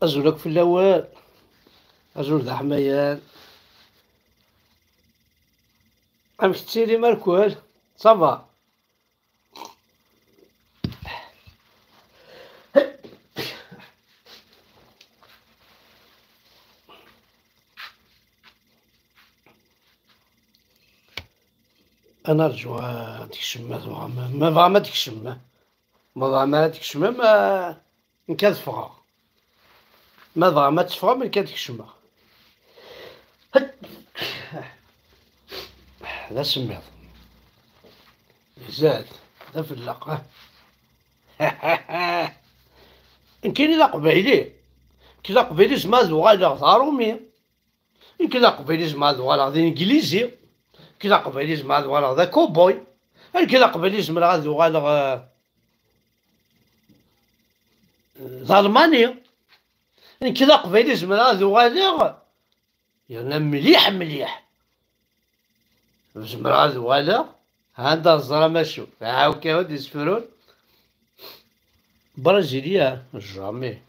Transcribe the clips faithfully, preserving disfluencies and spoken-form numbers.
Azul akk fell-awen. Azul d aḥmayan. Amek tettilim a lkul? Ça va? Ad nerǧu ad tekcem, ma tebɣam, ma tebɣam ad tekcem. Ma tebɣam ara tkecmem, eh, nekk ad ffɣeɣ. Ma tebɣam ad teffɣem, nekk ad kecmeɣ. D asemmiḍ. Zad, d afelleq. Nekkini d aqbayli. Nekk d aqbayli, zemreɣ ad uɣaleɣ d aṛumi. Nekk d aqbayli, zemreɣ ad uɣaleɣ d ineglizi. Nekk d aqbayli, zemreɣ ad uɣaleɣ d akoboy. Nekk d aqbayli, zemreɣ ad uɣaleɣ, eh, d almani. Nekk d aqbayli, zemreɣ ad uɣaleɣ yerna mliḥ mliḥ. Zemreɣ ad uɣaleɣ, ha-d-a ẓer amacu, ɛawkaw d isefrun. Brazilien, jamais.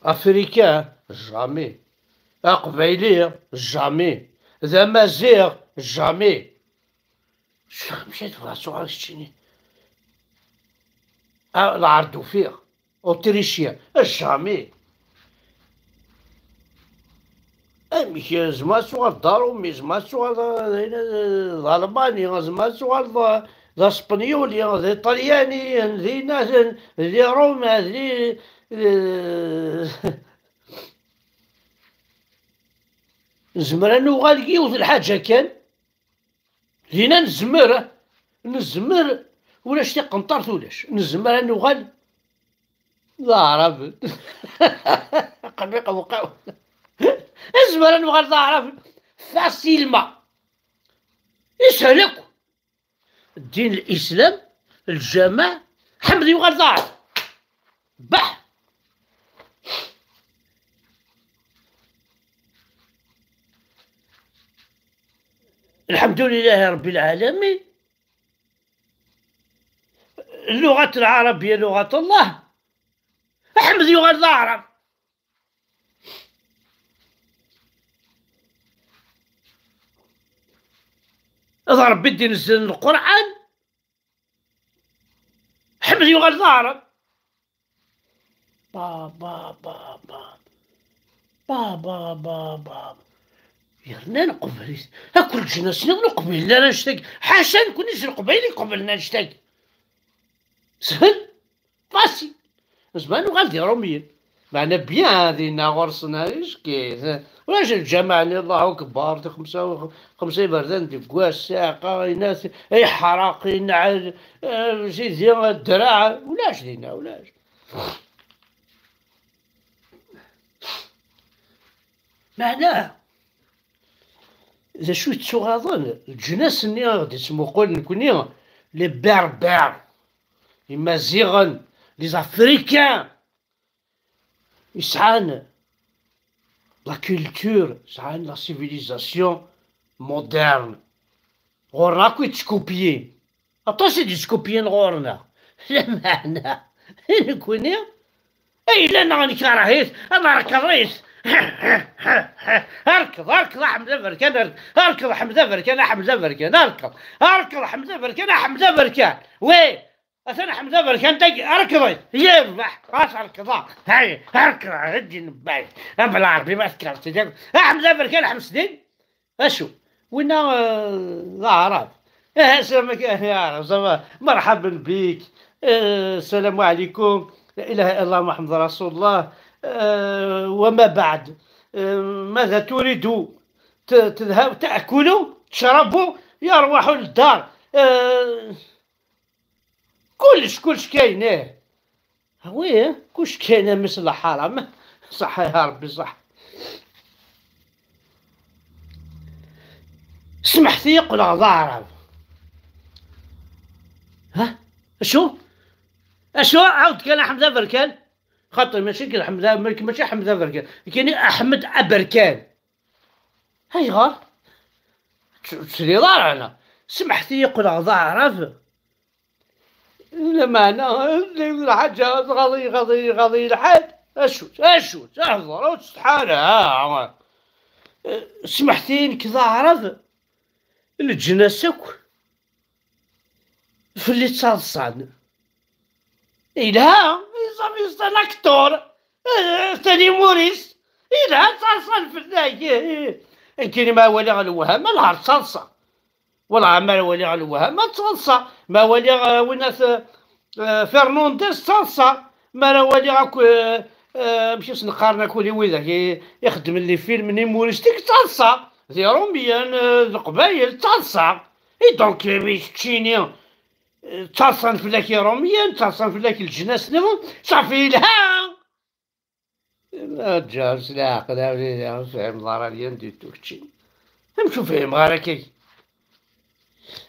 Africain, jamais. Aqbayli, jamais. D amaziɣ, jamais. Amek i tebɣa ad tuɣal keččini? Ah, lɛar d-ufiɣ. Autrichien, jamais. Amek, zemreɣ ad tuɣal d aṛumi, zemreɣ ad tuɣal d, d, d almani, zemreɣ ad tuɣal d, d aspenyuli, d iṭalyani, d inaten, d iṛuma, d, d, nezmer ad nuɣal yiwet lḥaǧa kan. Dinna nezmer, nezmer, ulac tiqenṭert, ulac. Nezmer ad nuɣal d aɛraben. Aqelbi qewqaw. Nezmer ad nuɣal d aɛraben. Facilement. Ishel akk. Ddin lislam, lǧameɛ, Ḥmed yuɣal d aɛrab. Bah! الحمد لله رب العالمين. اللغة العربية لغة الله. Ḥmed yuɣal d aɛrab. D Ṛebbi i d-inezzlen Lqurɛan. Ḥmed yuɣal d aɛrab. Ba, ba, ba, ba. Ba, ba, ba, ba. Yerna leqbayel. Akk leǧnas-nniḍen ur qbilen ara annect-agi. Ḥaca nekni s leqbayel i iqeblen annect-agi. Sehel. Facile. Nezmer ad nuɣal d iṛumiyen. Meɛna bien dinna ɣur-sen, ah, ickit. Ulac lǧameɛ-nni, Allahu akbar, di xemsa, xemsa iberdan deg wass, ssiɛqa, inat, iḥraq, inɛel, eh, sidi, ddreɛ, ulac dinna, ulac. Meɛna, d acu i ttuɣaḍen? Leǧnas-nni i ɣ-d-ittmuqul nekni, les Berbères, Imaziɣen, les Africains, yesɛan la culture, sɛan la civilisation moderne. Ɣur-neɣ akk i d-skupyin. Aṭas i d-skupyin ɣur-neɣ. Lameɛna i nekkni, ay llan neɣ nekreh-it, ad nerkeḍ-it. Rkeḍ, rkeḍ, a Ḥmed Aberkan, rkeḍ, rkeḍ, Ḥmed Aberkan, a Ḥmed Aberkan, rkeḍ, rkeḍ, Ḥmed Aberkan, a Ḥmed Aberkan. Wi, atan Ḥmed Aberkan dagi, rkeḍ-it. Yerbeḥ, ɣas rkeḍ, hay, rkeḍ, hedi nebbay. Am Lɛerbi ma tekkreḍ, a Ḥmed Aberkan, ḥbes din. Acu? Winna, eh, d aɛrab. Eh, asamak, eh, ya Ɛrab, ça va. مرحبا بك. Eh, السلام عليكم. لا إله إلا الله محمد رسول الله. Eh, وما بعد. Eh, ماذا تريد؟ ت-، تذهب تأكل، تشرب، يروح للدار. Eh, كلش، كلش كاين، ايه. وي، كلش كاين، مس الحرام. صح يا ربي، صح. سمحتي، يقول غضارب. ها؟ شو؟ اشو؟ عاود كان احمد افركان. خاطر ماشي كان احمد أفركان، ماشي احمد افركان، كاين احمد ابركان. هاي غار. تسري دار انا. سمحتي، يقول غضارب. لا معنى، الحاجة غضي، غضي، غضي الحال. أشوت، أشوت، أهضر، وتستحال، ها. سمحتي، نك ضاعرض الجنة سك في اللي تصالصان. إلها، يصافي يصطان أكتور. آه، ثاني موريس. إلها تصالصان في الناي. كاين ما ولي غلوها، ما نهار تصالصان. والله ما ولي غلوها، ما تصلصة. ما ولي غ-، وين ث-، آه، فرنانديز تصلصة. ما راه ولي غاك، آه، آه، ماشي سنقارن كولي ويدك ي-، يخدم لي فيلم نيموريستيك تصلصة. دي روميان، آه، القبايل تصلصة. اي دونك مي تشيني، آه، تصلصة فلاك روميان، تصلصة فلاك الجناس نظن. صافي لها. ما تجاوبش العقل، يا وليدي، ما فهم ضرر يا ندير توكتشي. ما شو فهم غير كي.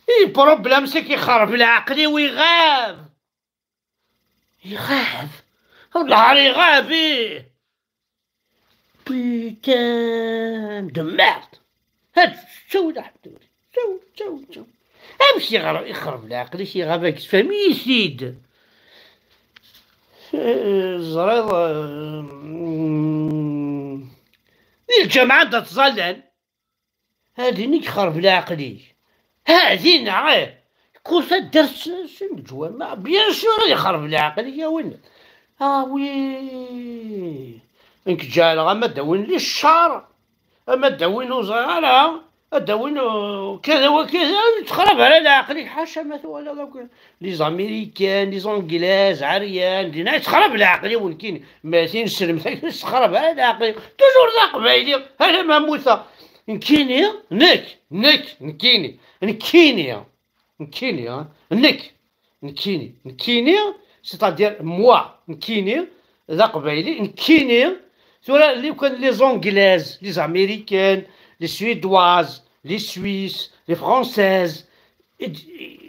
اي بروبلام سي كيخرب العقل ويغاب. يغاب. والله راه يغاب، ايه. بيتان دو ميرد. هاد شو ده حدوري؟ شو، شو، شو؟ امشي غير يخرب العقل، شي غابة كتفهميشيد. آه، زريض، آه، مم. دي الجامعة دا تظلن. هادي نيك خرب العقل. هادي نعم. كون فات درت شنو جوان؟ ما بيان سور يخرب العقل يا وين. اه وي. انك جالغ اما داوين لي الشهر. اما داوين وزغالة. داوين كذا وكذا. تخرب على العقل، حاشا ما ثوالى دوك. لي زاميريكان، لي زونجليز، عريان، دينا تخرب العقل ونكين. ما تين سلم تخرب على العقل. توجور ذا قبايلي. هذا ما موثى. نكيني، نك، نك، نكيني، نكيني. نكيني، ها؟ نك. نكيني. نكيني، c'est-à-dire moi. نكيني، ذا قبايلي. نكيني، ثورة اللي كان لي زونجليز، لي زاميريكان، لي سويدواز، لي سويس، لي فرونسيز.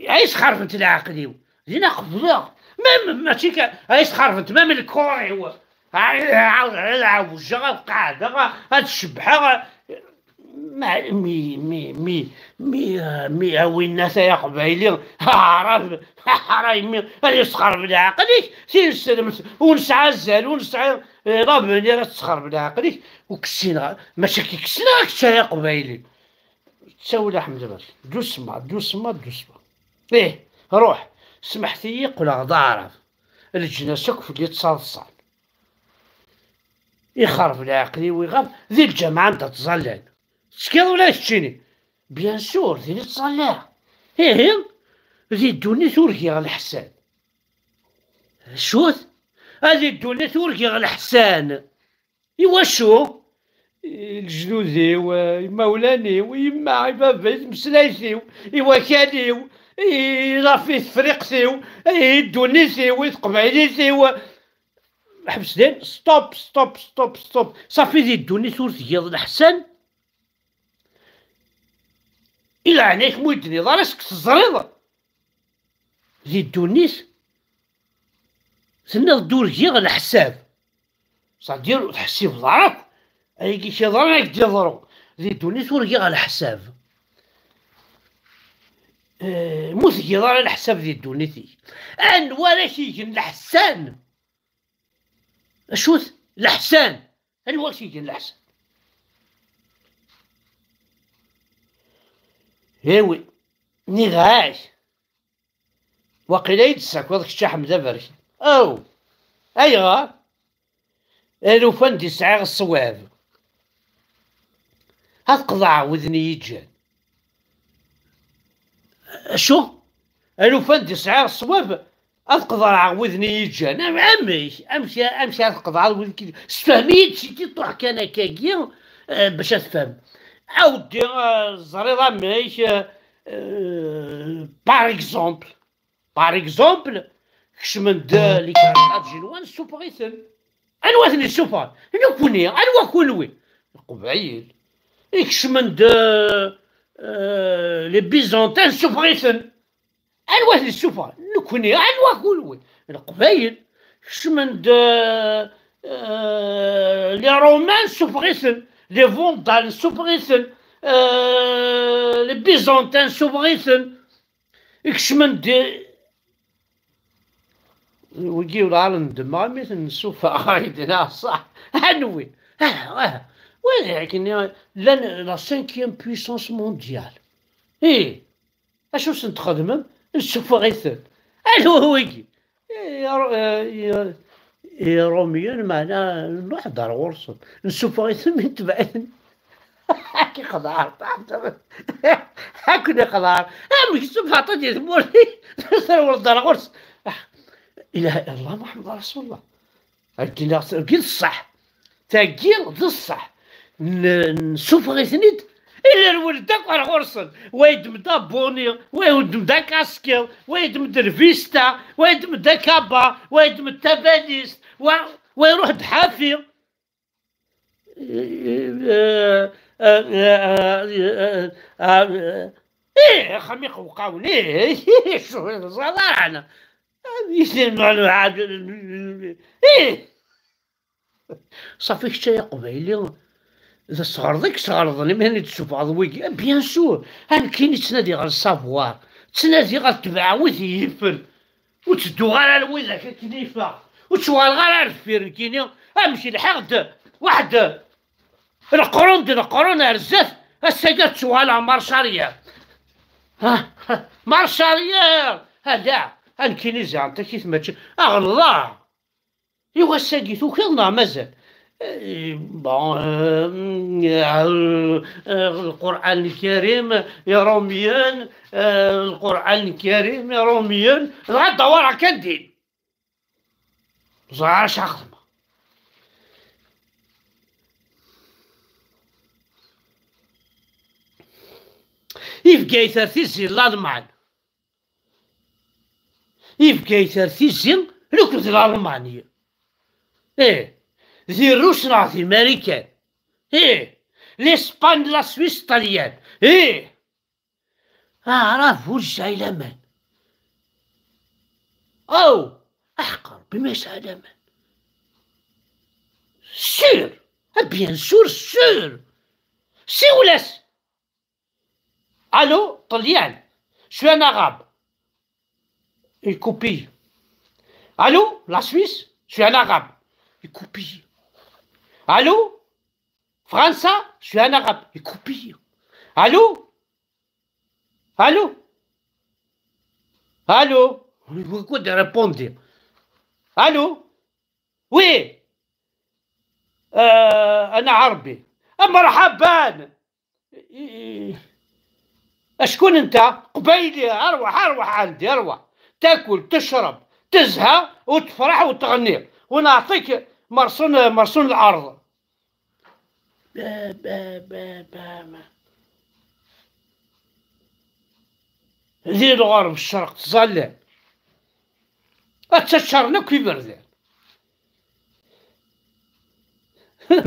عايش خرفت العقليو. دينا قبضة. ما، ما، ماشي كا-، عايش خرفت، ما من الكوري هو. عاود عاوجة قاعدة، هاد الشبحة. ما، مي، مي، مي، مي، مي، وين الناس يا قبايلي؟ عرب، حرايمي، هذا يسخر بالعقلك، تيسلم، ونسعى الزال، ونسعى، آه، لافونير، تسخر بالعقلك، وكسينا، ماشي كي كسينا، راك يا قبايلي. تساول أحمد بس، دوسما، دوسما، دوسما. إيه، روح، سمحتي، قل غدا عرب، الجنة سكف اللي تصالصان. يخرب العقل ويغاب ذي الجامعة أنت تظلل. تسكيض ولا تشيني؟ بيان سور، ذي نتصلى. إيه، ذي الدنيا ثوركي على الحسان. شوت؟ هذه الدنيا ثوركي على الحسان. إوا شو؟ الجدودي ويمولاني ويما عبابي مسلايتي ويوكالي ويضافي فريقتي ويدونيتي ويتقبعيليتي و-، حبس دين، ستوب، ستوب، ستوب، ستوب. صافي، ذي الدنيا ثور تجيض الحسن. إلا عليك مدني، ضرسك تزريض. ذي الدنيا تنض دور جيغ الحساب. صدير تحسيب ضرك، أي كي شي ضرك دي ضرو. ذي الدنيا ثور جيغ الحساب. Eh, mu tgiḍ ara leḥsab di ddunit-ik, anwa ara k-igen leḥsan? Acu-t leḥsan? Anwa ara k-igen leḥsan? Iwi, nniɣ-ak. Waqila i d-tessakiḍ kečč a Ḥmed Aberkan. Aw! Ayɣer? Alufan d-isɛiɣ ṣṣwab. Ad qeḍɛeɣ widen i yi-ǧǧan. Acu? Alufan d-isɛiɣ ṣṣwab, ad qeḍɛeɣ widen i yi-ǧǧan. Am-, amek? Amek, amek ad qeḍɛeɣ widen i yi-ǧǧan? Sefhem-iyi-d, siki truḥ kan akkagi, eh, bac ad tfhem. Awdi, eh, ẓriḍ amek, eh, eh, par exemple, par exemple, kecmen-d, eh, les Carthaginois, nessufeɣ-iten. Anwa ten-issufɣen? Nekkni. Anwa kunwi? Leqbayel. Ikecmen-d, eh, eh, les Byzantins, nessufeɣ-iten. Anwa ten-issufɣen? Nekkni. Anwa kunwi? Leqbayel. Kecmen-d, eh, eh, les Romains, nessufeɣ-iten. Les Vandales, nessufeɣ-iten. Eh, les Byzantins, nessufeɣ-iten. Ikecmen-d wigi ur ɛad ndemmeɣ imi ten-nessufeɣ. Ay d-neɣ ṣṣeḥ. Anwi? Ah, ah. Wid akken llan la cinquième puissance mondiale. Ih, acu sen-txedmem? Nessufeɣ-iten. Anwi wigi? Ih, Iru-, eh, Iru-, Iṛumyen, meɛna nruḥ-d ar ɣur-sen. Nessufeɣ-iten mi tebɛen. Ad k-ixdeɛ Ṛebbi. Ad ken-ixdeɛ. Amek tessufɣeḍ-d di tmurt-ik, trewleḍ ar ɣur-s? Ah, ilaha illallah Muḥemmed Rasulullah. Agi neɣ, agi d ṣṣeḥ. Tagi d ṣṣeḥ. N-, nessufeɣ-iten-id. Ila lweled akk ar ɣur-sen. Wa yeddem-d abuni, wa yeddem-d akaskiḍ, wa yeddem-d lvista, wa yeddem-d akaba, wa yeddem-d tabalizt, wa, wa iruḥ-d ḥafi. Ih, axxam iqewqawen, ih, ih, ih, ẓalan. Ih. Ṣafi kečč ay aqbayli, d ṣṣɣer-ik i sɣerḍen imi i d-tessufɣeḍ wigi. Ah, bien sûr, a nekkini ttnadiɣ le savoir, ttnadiɣ ad tebɛeɣ wid i yifen. Ur ttedduɣ ara ar widak akken i yeffeɣ. Ur ttuɣaleɣ ara ar deffir nekkini. Amek lḥiɣ-d waḥed leqrun d leqrun ar zdat, ass-agi ad ttuɣaleɣ marche arrière. Ha, ha, marche arrière! Ala, a nekkini ziɣen takit mačči. Aɣelḍa! I wass-agi tukiḍ neɣ mazal? Eh, bon, eh, eh, Lqur'an Lkarim, Iṛumyen, eh, Lqur'an Lkarim, Iṛumyen, dɣa ddawareɣ kan din. Ẓriɣ ara xedmeɣ. I Bgayet ar tizi n Lalman. I Bgayet ar tizi, nekk d Lalman. Ih, di Rrus neɣ di Marikan. Ih, l'Espagne, la Suisse, Ṭṭalyan. Ih, Aɛrab ur yesɛi laman. Aw, aḥeqq Rebbi ma yesɛa laman. Sûr, ah, bien sûr, sûr. Siwel-as. Allô, Ṭṭalyan, je suis un arabe. Il coupe. Allô, la Suisse, je suis un arabe. Il coupe. Allô, França, je suis un arabe. Il coupe. Allô? Allô? Allô? Pourquoi de répondre? Allô? Oui. آه، أنا عربي. آه، مرحبا. إيه. أشكون أنت؟ قبايلي. أروح، أروح عندي، أروح. تاكل، تشرب، تزهى وتفرح وتغني. ونعطيك مرصون، مرصون الأرض. Ba, ba, ba, ba, ba. Di lɣerb, ccerq, ttẓallan. Ad ttaččaren akk iberdan.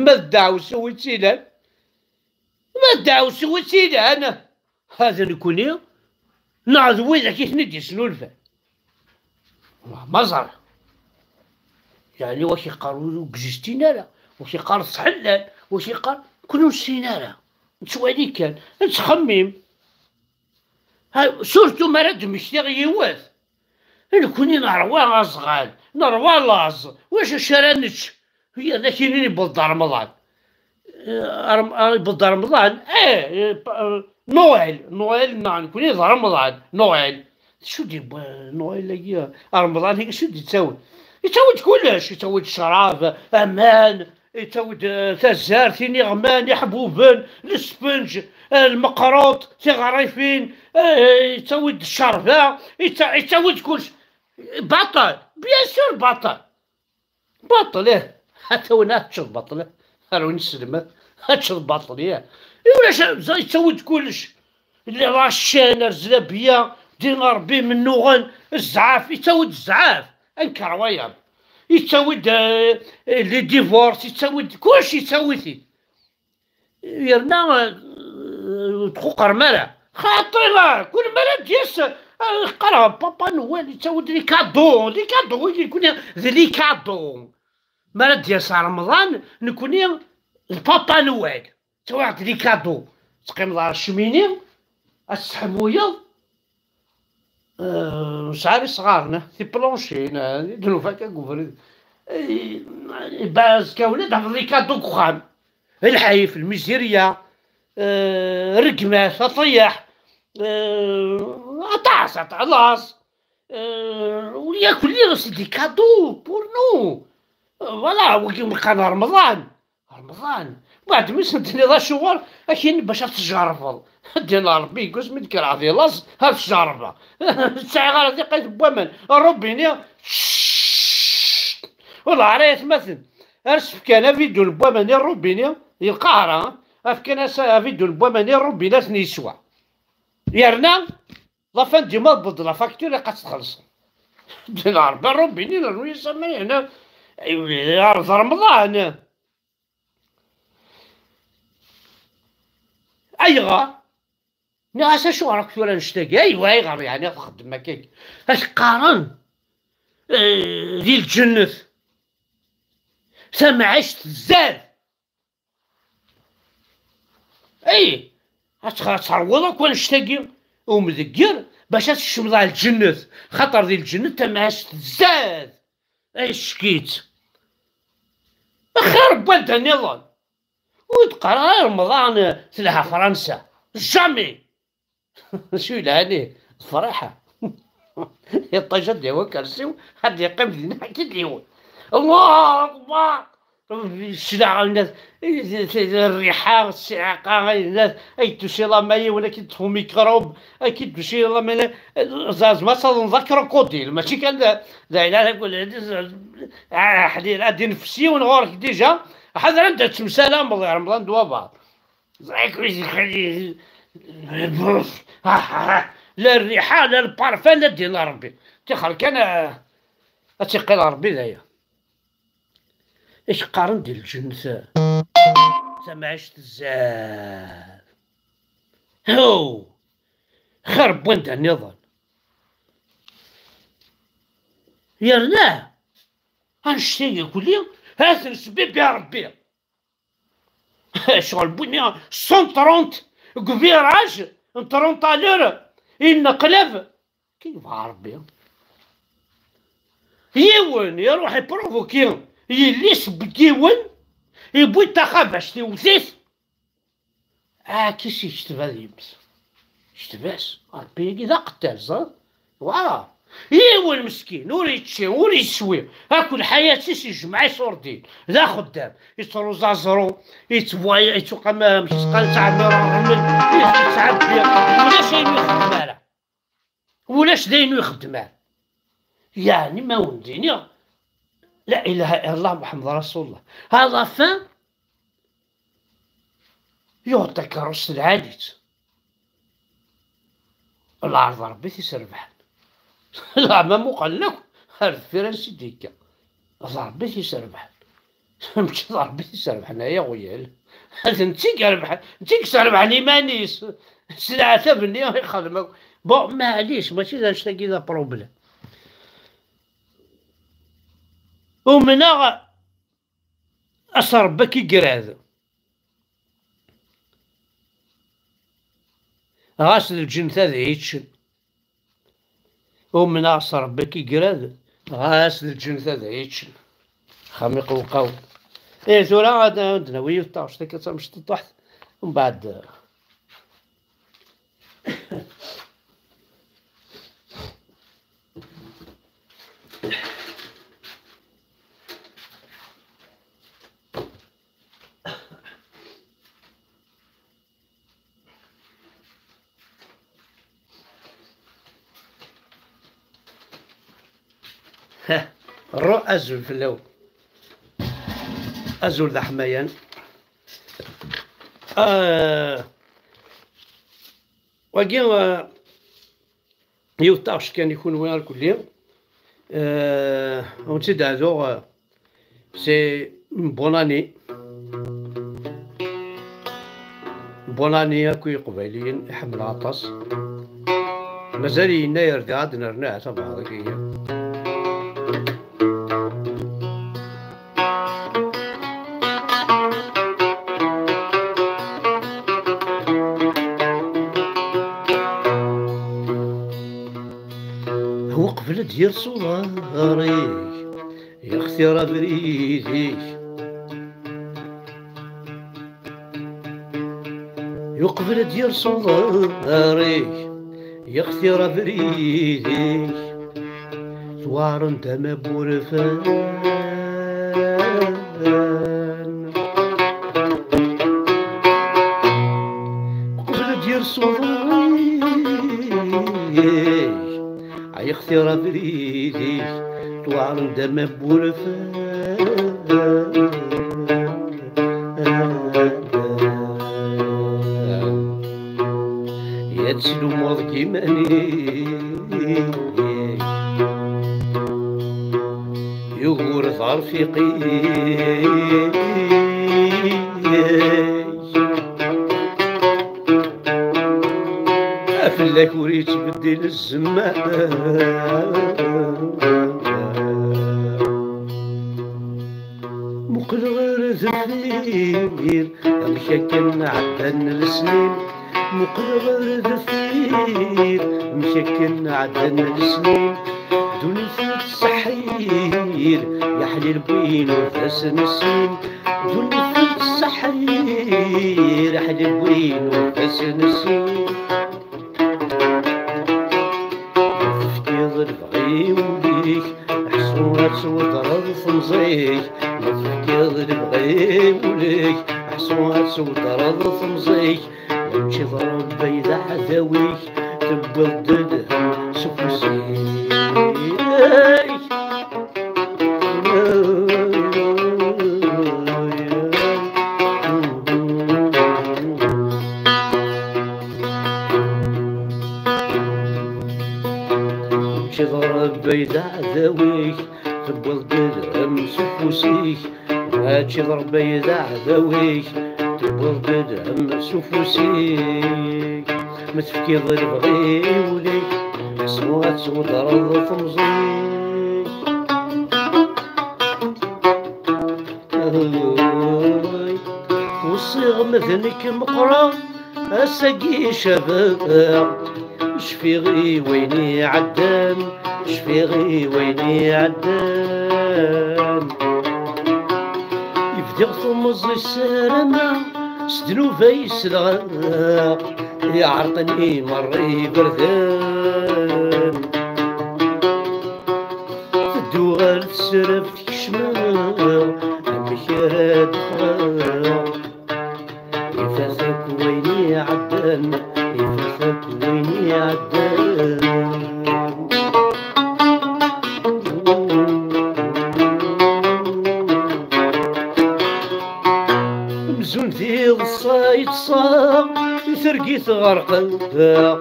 Ma d ddeɛwessu i tt-ilan, ma d ddeɛwessu i tt-ilan, ha d nekkni, neɣ d widak i ten-id-yesnulfan. Ma ẓer. Yeɛni, wa k-iqqar ur existin ara, wa k-iqqar ttḥellan, wa k-iqqar, nekkni ur nessin ara. Nettwali kan, nettxemmim. Surtout mi ara d-mmektiɣ yiwet. Nekkni nerwa azɣal, nerwa laẓ, wacu acu ara nečč? Yerna kinin yewweḍ-d Remḍan. Eh, Rem-, ah, yewweḍ-d Remḍan? Eh, eh, pa-, eh, Noël, Noël, neɣ nekkni d Remḍan, Noël. D acu d-yewwi Noël-agi? Remḍan-agi d acu d-yettawi? Yettawi-d kullec, yettawi-d ccrab, aman, yettawi-d, eh, tazart, iniɣman, iḥbuben, lesfenǧ, eh, lmeqruṭ, tiɣrifin, eh, yettawi-d ccerba, yetta-, yettawi-d kullec. Baṭel, bien sûr baṭel. Baṭel, ih. Ata win ad teččeḍ baṭel, ih. Ar win iselman, ad teččeḍ baṭel, ih. I ulac, yettawi-d kullec. La chaîne, ar zlabiya, din Ṛebbi mennuɣen, zzɛaf, yettawi-d zzɛaf. Anker wayeḍ. Yettawi-d, eh, les divorces, yettawi-d kullec, yettawi-t-id. Yerna, eh, ur tquqrem ara. Xaṭi, kul mi ara d-yas, eh, qqareɣ Papa Noël yettawi-d les cadeaux, les cadeaux, wigi nekkni d les cadeaux. Mi ara d-yas Remḍan, nekkni d Papa Noël. Ttawiɣ-d les cadeaux. Teqqimeḍ ɣer ccmini, ad tesseḥmuyeḍ. Eh, nesɛa isɣaren, eh, tiplonchines, eh, i d-nufa akka deg ubrid. Eh, ba-, azekka win ad d-tafeḍ les cadeaux deg uxxam. Lḥif, lmizirya, eh, rregmat, aṭiyeḥ, eh, aṭas, aṭas, laẓ. Eh, yak lli c'est des cadeaux pour nous. Eh, voilà, wagi meqqar Remḍan. Remḍan. Mbeɛd mi sen-tenniḍ acuɣer, akin bac ad tjerrbeḍ. Ddin Ṛebbi, yeggas mi d-kkreɣ di laẓ, ad tjerrbeɣ. Ur sɛiɣ ara tiqqit n waman. Rubini, cct. Wala ara yatmaten. Ar s-fkan avidun n waman i Rubini, di lqahra, a fkan-as avidun n waman i Rubini, ad ten-yeswa. Yerna, la fin du mois, tewweḍ la facture, ilaq ad tt-txellṣeḍ. Ddin Ṛebbi, Rubini, rnu-yas aman, yerna, ar d Remḍan. Ayɣer? Nniɣ-as, acuɣer akk tura annect-agi? Aywa, ayɣer yeɛni txeddem akka? Ad qqaren, eh, di lǧennet tamɛict tzad. Ay, ad tx-, ad terwiḍ akk annect-agi umdegger bac ad tkecmeḍ ɣer lǧennet, xaṭer di lǧennet tamɛict tzad. Ay, ccek-itt. Axir n wadda nniḍen. Ur d-qqar ara Remḍan telha Fransa. Jamais. Acu yelhan, ih, d Friḥa. Iṭij ad d-yawi akersi-w, ad d-yeqqim dinna, ad k-id-yawi. Allahu Akbar! Cclaɣ, rriḥa, ssiɛqa, ay d-tusiḍ ama yiwen ad k-id-teṭṭef umikrub, ad k-id-tusiḍ ama, zeɛma ad taḍneḍ akrukuḍil, mačči kan d, d ayen ara kul, ah, ḥdir, ad d-ineffes yiwen ɣur-k déjà, ḥader anda tettemsalameḍ i Remḍan d wabaḍ. La rriḥa, la lparfan, la ddin n Ṛebbi. Tixer kan, ah, ad tiqqil Ṛebbi d aya. I k-qqaren di lǧennet tamɛict tzad. Hu! Xir n wanda nniḍen. Yerna, annect-agi akk-nni, ha-t-n sbibi Ṛebbi. Ccɣel wwin cent trente deg virage n trente à l'heure, inneqlab. Ki yebɣa Ṛebbi. Yiwen iruḥ iprovoki yelli-s n yiwen, yewwi-d taxabact, iwet-it. Akis yekteb ad yemmet. Yekteb-as, Ṛebbi-agi d aqettal, ẓer. Wa! Yiwen meskin, ur yečči, ur yeswi, akk lḥayat-is yejmeɛ iṣurdiyen. D axeddam, yettruẓ aẓru, yettwaya, yettuqam, amek yettqal, yettɛemmir ṛṛmel, yettɛebbi, ulac ayen ur ixeddem ara. Ulac d ayen ur ixeddem ara. Yeɛni ma wen-d-iniɣ, la ilaha illallah Muḥemmed Rasulullah. À la fin, yuɣ-d takeṛṛust lɛali-tt. Lɛerḍ Ṛebbi t-iserbaḥen. Leɛma muqlen akk ar deffir ansi d-yekka. D Ṛebbi t-iserbaḥen. Mačči d Ṛebbi t-iserbaḥen, ay aɣyal. D netta i irebḥen, netta i iserbaḥen iman-is. S leɛtab-nni i xedmeɣ. Bon, maɛlic, mačči d annect-agi d aproblem. Umneɣ ass Ṛebbi ad k-igrad. Ɣas d lǧennet ad iyi-ččen. Umneɣ s Ṛebbi i k-igrad, ɣas d lǧennet ad iyi-ččen. Xam iqewqaw. Ih, tura ad, ad d-nawi yiwet taɣect akka d tamecṭuṭuḥt, mbeɛd. Ru azul fell-awen. Azul d aḥmayan. Ah, wagi, ah, yiwet taɣect kan i kunwi irkelli. Eh, ur tt-id-ɛduɣ, eh, c'est une bonne année. Bonne année akk i Iqbayliyen i ḥemmleɣ aṭas. Mazal yennayer diɣ ad nernu ahat abeɛḍ-agi. Uqbel ad d-yersu uḍar-ik, yextir abrid-ik. Uqbel ad d-yersu uḍar-ik, yextir abrid-ik, tweɛren tama n wurfan. Uqbel ad d-yersu uḍar-ik, ay yextir abrid-ik, tweɛren tama n wurfan. Ya teslumeḍ deg iman-ik, yugur d arfiq-ik. Fell-ak ur yettbeddil zzman. Muqel ɣer deffir, amek akken ɛeddan lesnin. Muqel ɣer deffir, amek akken ɛeddan lesnin. Ddunit tettseḥḥir, ya ḥlil n win ur d as-nessin. Ddunit tettseḥḥir, ya ḥlil n win ur d as-nessin. Ma tefkiḍ lebɣi i wul-ik, ḥṣu ad tweddreḍ temẓi-k. Ma tefkiḍ lebɣi i wul-ik, ḥṣu ad tweddreḍ temẓi-k. Mačči d Ṛebbi ay d aɛdaw-ik, tewwiḍ-d lhemm s ufus-ik. Mačči d Ṛebbi ay d aɛdaw-ik, tewwiḍ-d lhemm s ufus-ik. Mačči d Ṛebbi ay d aɛdaw-ik, tewwiḍ-d lhemm s ufus-ik. Ma tefkiḍ lebɣi i wul-ik, ḥṣu ad tweddreḍ temẓi-k. Usiɣ ma d nekk meqqreɣ, ass-agi cabeɣ. Cfiɣ i wayen iɛeddan, cfiɣ i wayen iɛeddan. Bdiɣ tumẓi ssarameɣ, s ddnub ay selɣeɣ, iɛerqen i merra iberdan. Tedduɣal tesraft kecmeɣ, amek ara d-ffɣeɣ? Ifat akk wayen iɛeddan, ifat akk wayen iɛeddan. Amzun d iḍes ay ṭṭseɣ, i targit ɣerqeɣ.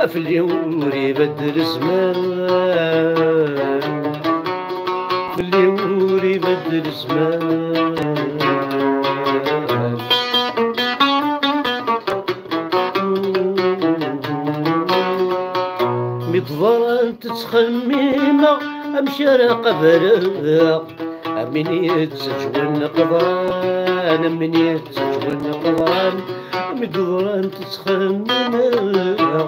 Fell-i ur ibeddel zzman, fell-i ur ibeddel zzman. Mi d-ḍarent ttxemmimeɣ amek ara qableɣ. Am Min yettaǧwen qeḍran, min yettaǧwen qeḍran, mi d-ḍran tettxemmimeɣ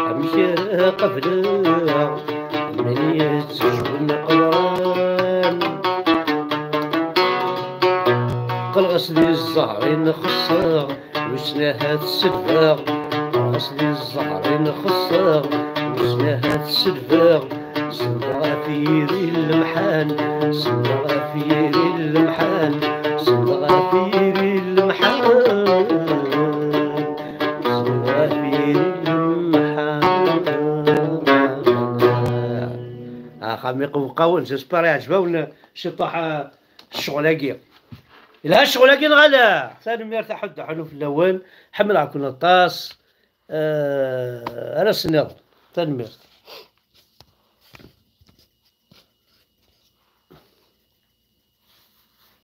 amek ara qableɣ. Min yettaǧwen qeḍran, qqleɣ-as di zzher-in xeṣṣeɣ, wissen ahat selbeɣ. Qqleɣ-as di zzher-in xeṣṣeɣ, wissen ahat selbeɣ. Send ɣef yiri lemḥan, send ɣef yiri lemḥan, send ɣef yiri lemḥan, send ɣef yiri lemḥan. Axxam iqewqawen, j'espère iɛjeb-awen ciṭuḥ, ah, ccɣel-agi. Yelha ccɣel-agi neɣ ala? Tanemmirt a Ḥud, ḥlu fell-awen. Ḥemmleɣ-ken aṭas. Ah, ara s-nniḍen. Tanemmirt.